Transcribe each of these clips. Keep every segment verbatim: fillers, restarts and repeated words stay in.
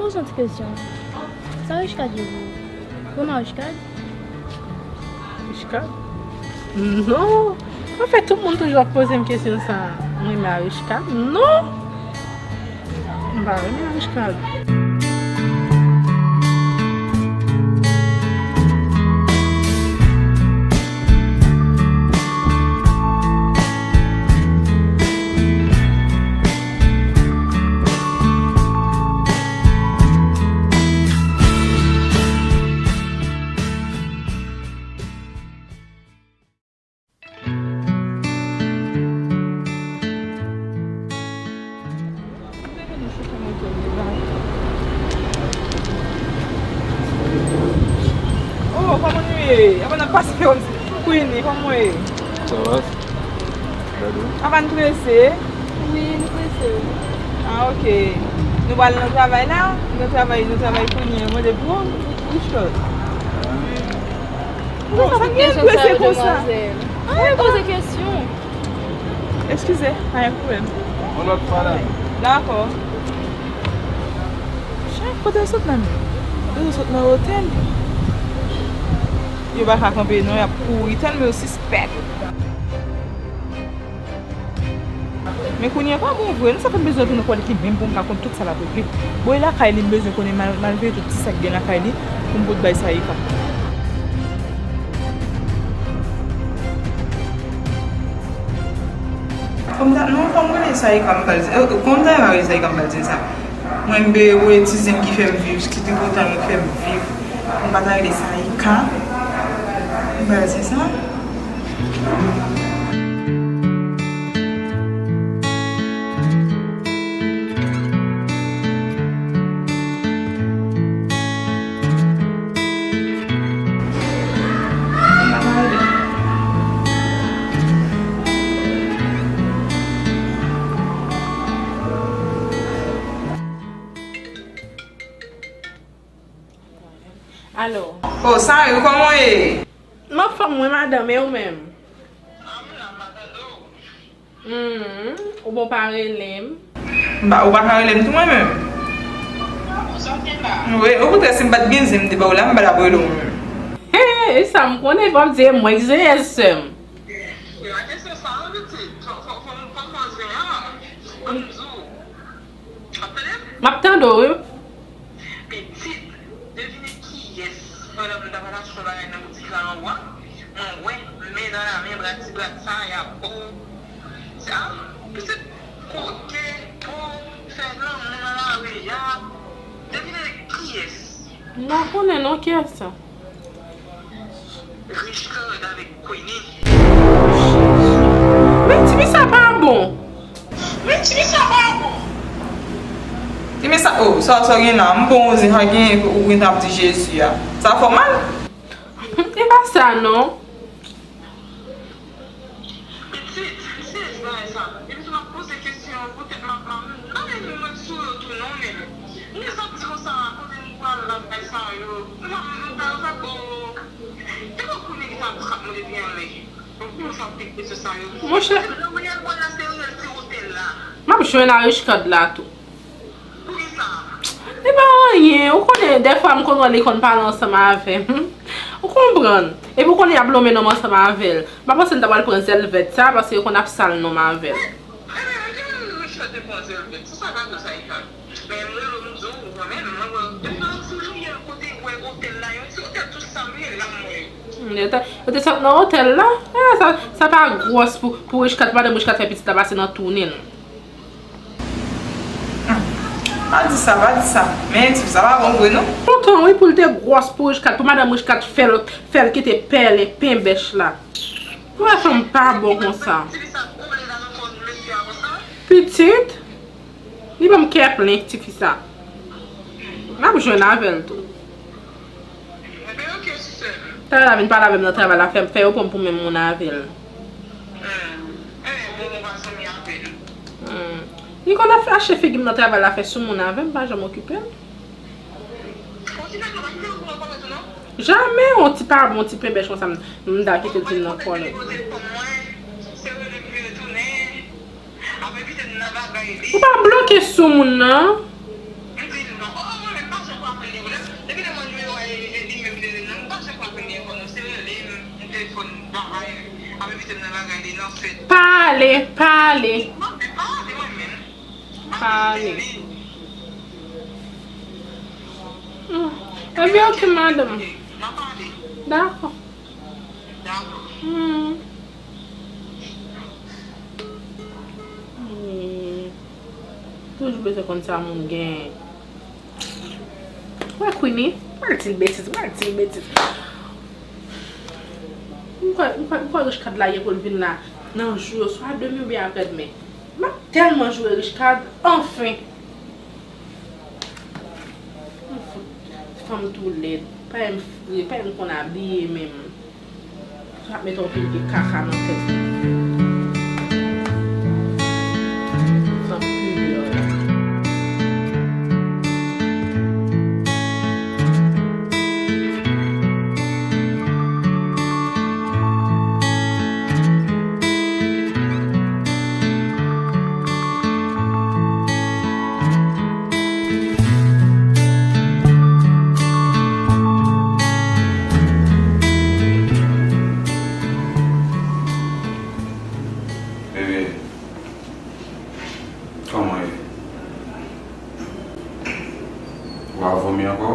Poze yon ti kesyon. Sa Richecard ye pou ou? Ou renmen Richecard? Richecard? Non. Anfèt, tout moun toujou ap poze m kesyon sa a. Mwen renmen Richecard? Non. M pa renmen Richecard. Oh, kòman nou ye? Apa n ap pase fè yon ti Queenie, kòman w ye? Sa va? Gade w. Apa n prese? Wi, nou prese, wi. Ah, ok. Nou pral nan travay la? Nou nan travay, nou travay kounye a. Mande pou, pou, pou Richard. Poukisa w ap poze kesyon sa yo, demwazèl? Ah, poze kesyon. Eskize, pa gen pwoblèm. Yon lòt fwa la. Dakò. Jan, kote yo sot la menm? Yo sot nan otèl. Yo pa ka kanpe non, y ap kouri tèlman yo sispèk. Men kounye a pa bon vre, non, sa fè m bezwen tounen kwè li ki menm pou m ka konn tout sa l ap regle. Bon, e lakay li m bezwen konnen mal-, malgre tout ti sa k gen lakay li pou m pot bay Saïka. Kòm ta, non, fò m rele Saïka, m pral di, eh, kòm ta rele Saïka, m pral di l sa. Mwen, m be, ou e ti zen ki fè m viv, ki tripotan yo fè m viv. M pa ta rele Saïka. M pral di sa. Alo. Oh, Sayou, kòman w ye? M anfòm, wi, madanm, e ou menm? Hmm, ou bon pa rele m? M pa, ou pa ka rele m tou, mwen menm? Wi, okontrè, si m pa t gen zen m te ba w la, m pa t ap rele w menm. He, e sa m konnen, fò m di e mwen ki se yès sè m. M ap tande w, wi. Pitit, devine kiyès, pandan m t ap al achte yon bagay nan boutik la anwo a, mwen wè men nan lamen brat ti brat sa y ap bo. Sa, pitit kote pou fè lanmou nan lari a. Devine kiyès. M pa konnen non, kiyès sa? Richecard avèk Queenie. Men tifi sa pa bon. Men tifi sa pa bon. Tifi sa, oh, sa, sa gen la, m bon, sa gen, ou gen tan ap di Jezi a. Sa fè w mal? E pa sa non. Pitit, m sezi bagay sa. Depi sou m ap poze kesyon, poutèt m ap, m ap, m pa renmen mwen sou yo tou non, men. M te santi konsa, kote m pral la, bagay sa yo. M pa, m pa, m pa bon. Te konn konnen ki sa ap mande byen anlè. Pou sa ap pitit sa yo. Monchè. Nan reyèl mwen la, se reyèl ti otèl la. M ap jwenn a Richecard la tou. Poukisa? E pa anyen, ou konnen, dèfwa m konn wè li konn pale ansanm avè m. Ou konprann? Epi ou konnen y ap lonmen non m ansanm avè l. M pa panse m ta pral pran zèl vèt sa, paske yo konn ap sal non m avè l. Ebyen, Richard te pran zèl vèt. Se sa k ap di sa, Richard. Men m rele w, m di w, ou konnen, mwen wè, depi yon ti riyèl kote wè otèl la, yon ti otèl tou sanble, la m wè. Hmm, yo te, yo te sot nan otèl la. Ah, sa, sa pa gwòs pou, pou Richecard, madanm Richecard fè pitit la pase nan tou nen l. Hmm. Pa di sa, pa di sa. Men, tifi sa pa bon vre, non. Kontan, wi, pou l te gwòs pou Richecard, pou madanm Richecard fè l, fè l kite pèlen penbèch la. Ou wè fanm pa bon konsa. Pitit, li ban m kè plen, tifi sa. M ap jwenn avè l tou. Talè l a vin pale avè m nan travay la, fè, fè yo pran m pou menm moun avè l. Hmm. Li konn ap fache figi m nan travay la, fè soumoun avè m, pa janm okipe l. Jamè, yon ti pa bon, ti penbèch konsa, m, m ta kite l vin nan kò l. Ou pa bloke soumoun nan? M di l non. Oh, mwen menm E, e li menm li rele m nan, m pa janm ka konn li ankò non, se rele m, m telefòn bagay, ap envite m nan bagay li nan fèt. Pa ale, pa ale. M ap di pa ale mwen menm. M ap Pa ale. Li. Hmm. Ebyen, ok, madanm. M ap ale. Dakò. Dakò. Hmm. Hmm. Toujou bezwen konn sa moun gen. Wè Queenie, m al di l betiz, m al di l betiz. M kwè, m kwè, m kwè Richecard la ye pou l vin la nan jou yo, swa demen oubyen aprèdemen. M ap tèlman joure Richecard, anfen. M fout, fanm tou lèd, pa janm fre, pa janm konn abiye menm. Sa ap met yon pil de kaka nan tèt li. Sa pil lè. Bebe, kòman ye? Ou a vomi ankò?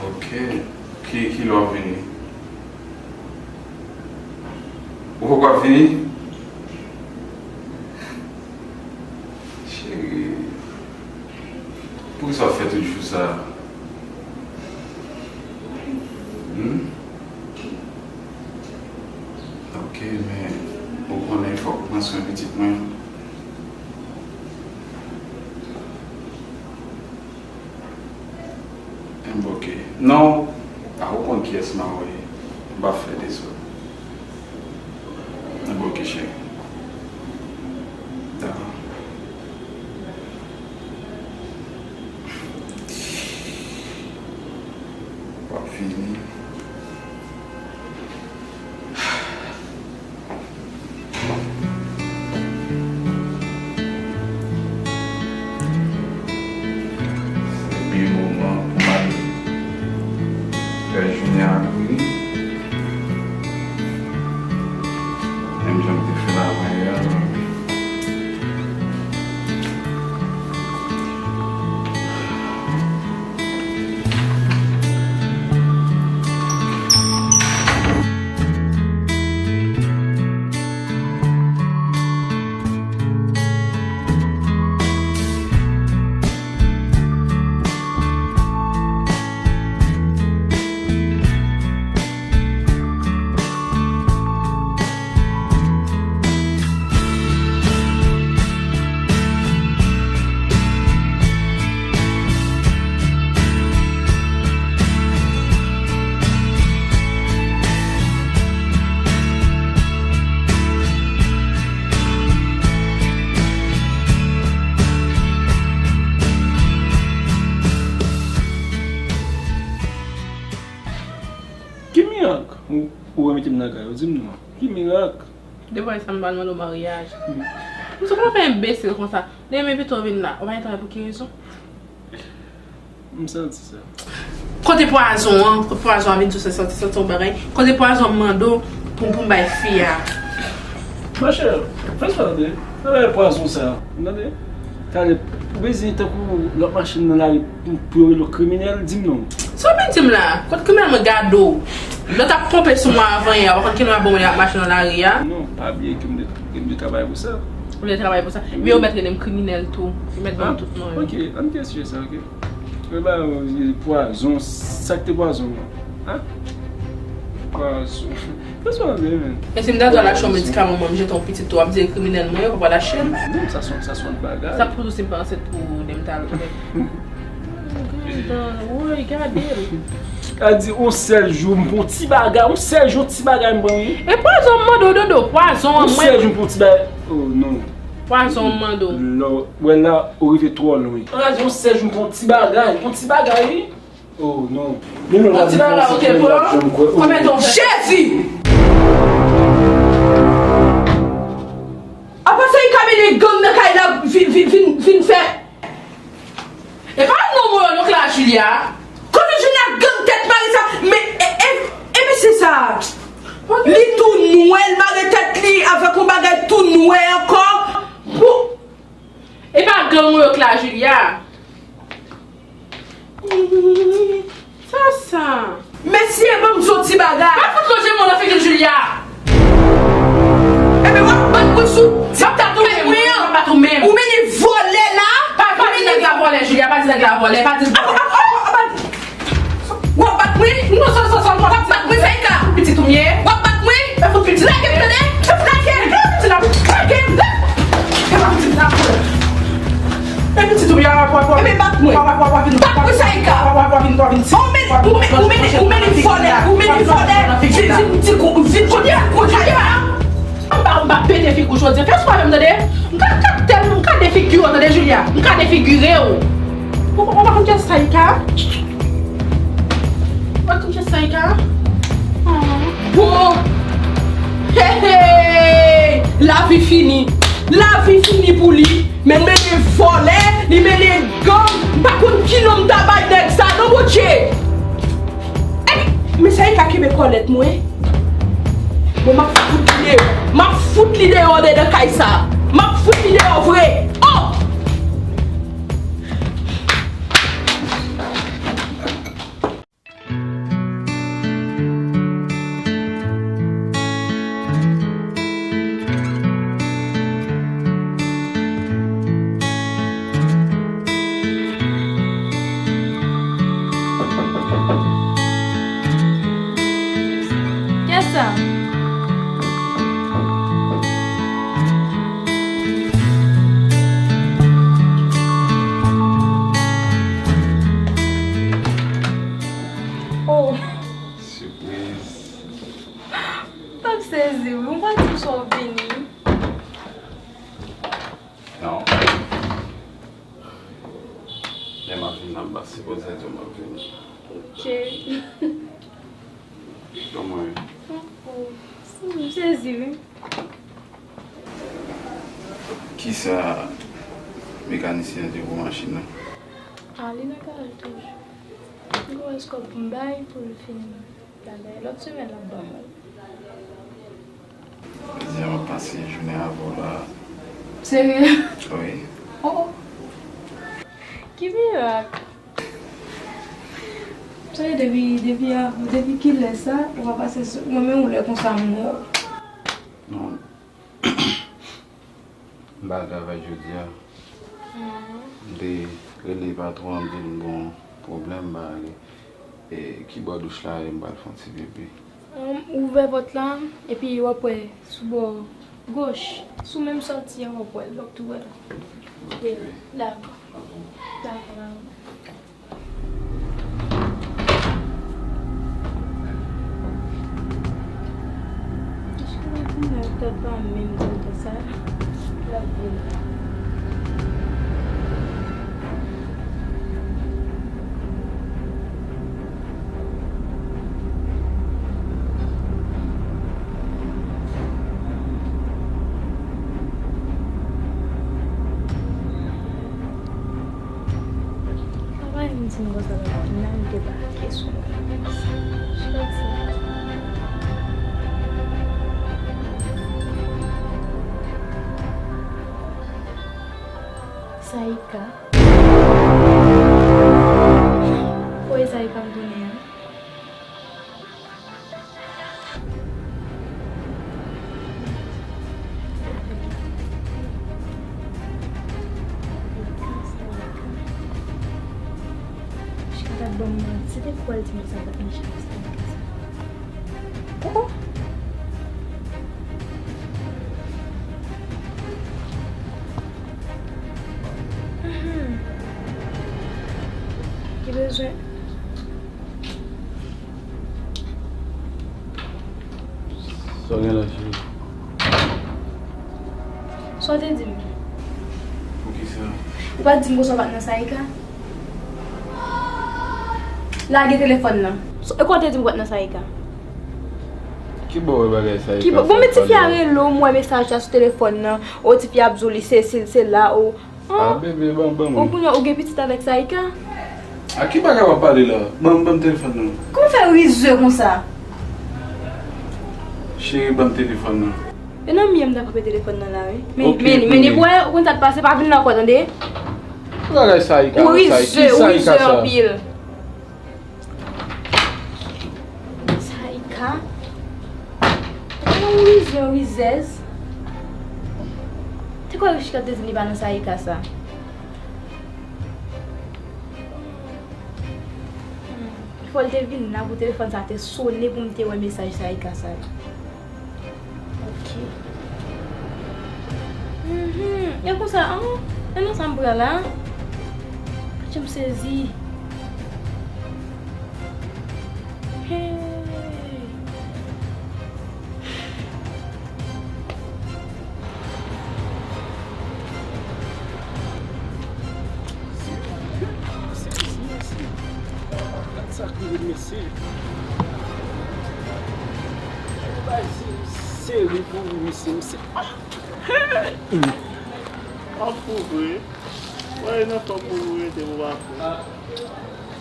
Ok. Ki, ki lè w ap vini? Ou poko ap vini? Cheri, poukisa w ap fè tout jou sa? Hmm? Ok, men ou konnen fòk ou pran swen pitit mwen. Enben, ok. Non, a ou konn kiyès m a wè. M pa fè dezòd. Enben, ok, cheri. Dakò. W ap vini. Epi moman pou m al fè jounen an kouri. Menm jan m te fè l avanyè a. Ki mirak ou, ou remete m nan kay ou? Di m non. Ki mirak? Depi sa m pral mande w maryaj. M sou kòman fè enbesil konsa. Demen pito vin la. Ou pa gen travay pou ki rezon? M santi sa. Kote pwazon an? Kote pwazon an vin sou sa santi, santi yon bagay? Kote pwazon m mande w pou, pou m bay fi a? Machè, fè sa tande. Sa bagay pwazon sa. Tande. Talè, ou bezwen tankou lòt machin nan lari pou, pou yo rele w kriminèl, di m non. Sa w vin di m la? Kot kriminèl mwen gade w? Lè w t ap ponpe sou mwen avanyè a, w pa konn ki lè w ap bon moun ap mache nan lari a? Non, pa bliye ke m te, ke m te travay pou sa. Ou te travay pou sa? Men yo mèt rele m kriminèl tou. Yo mèt ban m tout non yo. Ok, ann kite sijè sa, ok? Men ba yo pwazon, sa k te pwazon an? Hein? Pwazon. Pwazon an, men. E si m ta dwe al achte yon medikaman, mwen, m jete yon pitit tou, w ap di kriminèl mwen ye, w pa pral achte l? Non, sa se, sa se yon bagay. Sa pou si m pa ansent pou de m ta al. Woy, gade l. A di, yon sèl jou, m pran yon ti bagay, yon sèl jou, yon ti bagay m pran, wi. E pwazon m mande w, Dodo, pwazon an mwen. Yon sèl jou, m pran yon ti bagay. Oh, non. Pwazon m mande w. Lò, wè la, ou rive twò lwen. A di, yon sèl jou, m pran yon ti bagay, yon ti bagay, wi. Oh, non. Yon ti bagay, ok, pran. Konbyen tan w fè? Jezi! Apa se li ka mennen gang nan kay la vin, vin, vin, vin fè? Granmoun yo k la, Julia. Sa sa? Mesye, ban m di yon ti bagay. Pa fout lonje men w nan figi Julia. Ebyen, w ap bat mwen sou. W ap bat mwen, w ap bat mwen. Ou mennen vòlè la. Pa, pa di nèg la vòlè, Julia, pa di nèg la vòlè, pa di. W ap bat mwen? Non, sòl, sòl, sòl, w ap bat mwen, Saïka? Pitit ou m ye? W ap bat mwen? Fè fout pitit. Lage m, tande? Lage m, lage m, lage m. Fè pa pitit la. E pitit ou m ye, w ap, w ap, w ap. Ebyen, bat mwen. W ap, w ap, w ap vin. Bat mwen, Saïka. W ap, w ap, w ap vin, w ap vin. Ou men, ou men, ou men vòlè, ou men vòlè. Vin, vin, vin, vin, vin, vin, vin, vin. M pa, m pa pete figi w jodi a. Fè sou avè m, tande? M ka, m ka tèl, m ka defigire w, tande, Julia? M ka defigire w. Ou, ou pa konn kiyès Saïka? Ou pa konn kiyès Saïka? Bon. Hey, hey! Lavi fini. Lavi fini pou li. Men l mennen vòlè, li mennen gang. M pa konn ki non m ta bay nèg sa, non, Bondye. Epi, men Saïka kenbe kòlèt mwen. Bon, m ap fout li deyò. M ap fout li deyò andedan kay sa. M ap fout li deyò vre. Oh! Kiyès sa? Oh. Sipriz. M t ap sezi, wi. Ou pa di m sa w vini. Non. Lè m ap vin nan, m pa sipoze di w m ap vini. Ok. Kòman w ye? Oh, oh. M sezi, wi. Kisa mekanisyen an te pou machin nan? A, li nan garaj toujou. M gen yon kòb pou m bay pou l fin. Talè, lòt semèn l ap ban mwen. Jodi a m ap pase jounen avè w la. Serye? Wi. Oh, oh. Ki mirak? Sa vle di depi, depi, depi kilè sa, ou pa pase sou mwen, men ou lè konsa m wè w. Non. M pa travay jodi a. Mhm. M te rele patwon an, m di l m gen yon pwoblèm, m pa ale. E, ki bò douch la ye, m pral fè yon ti pipi. Hum, ouvè pòt la, epi w ap wè sou bò goch, sou menm sòti a, w ap wè l, w ap tou wè l. Ok. Dakò. Dakò, dakò. Jiska kounye a, tèt pa m menm kontan sa. L ap vin. Papa m di m konsa, papa m nan debake sou mwen. Chòt sa. Saïka. Kote Saïka m tounen an? Chita ban m manti, se te kwè l di m sa pa t mechan sa. Oh, oh. Mhm. Ki bezwen? Sa w gen la, cheri? Sa w te di m? Poukisa? Ou pa t di m konsa w pa t nan Saïka? Lage telefòn nan. So, e kwa w te di m w pa t nan Saïka? Ki bò w wè bagay Saïka? Ki bò? Bon, men tifi a rele w, m wè mesaj la sou telefòn nan. O, tifi a ap di w li se, se, se la, o. Ah, bebe, ban, ban mwen. Ou konnen ou gen pitit avèk Saïka? A ki bagay w ap pale la? Ban m, ban m telefòn nan. Kòman w fè rizè konsa? Cheri, ban m telefòn nan. E nan miyè m ta kanpe telefòn nan la, wi. Men, ok, men, men, men, ou konn sa k pase, pa vin nan kò, tande? Bagay Saïka, ou rize, ou rize anpil. Saïka. Ou rize, ou rizèz. Te kwè Richka te di li pa nan Saïka sa. Hmm. Fò l te vin la pou telefòn sa te sone pou m te wè mesaj Saïka sa yo. Ok. Mhm. E konsa, an, e nan sa m pran la. Patje m sezi. Hey. Gad sa k rive mesye. Bay seri pou mesye, mesye. Ah! An fou vre. Wè, nan fòm pou ou rete, ou pa fou.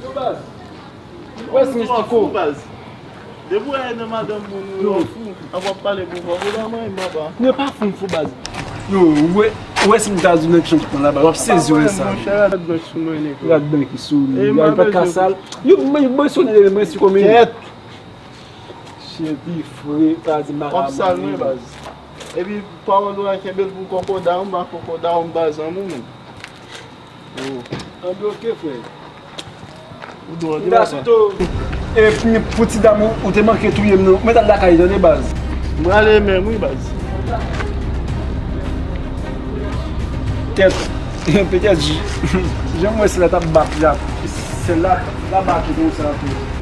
Yo baz. Wè, si mistiko. Depi w wè nan madanm moun ou, yo fou. An w ap pale pou fò, ou pa manyen papa. Nou pa fou, fou baz. Yo, wè, wè si m ta di nan ki chan tout la baz. W ap sezi wè sa. Monchè, rad blanch sou mwen, nèg. Rad blanch ki sou li. Rad pa ka sal. Yo, mwen, mwen sonn mwen si kòm. Kèt. Cheri fre, pa di mal a mwen. W ap sal mwen, baz. Epi, pawòl ou a kenbe l pou kòkòda, m pa kòkòda, m pa zanmi w menm. Anbloke, frè. Ou dwòl, m ta sou to. E pou ti dam ou, ou te manke touye m, non. Mwen t al lakay, tande, baz. M prale menm, wi, baz. Tèt, petèt, jan mwen se la t ap bat la, se la, la bake konsa tou.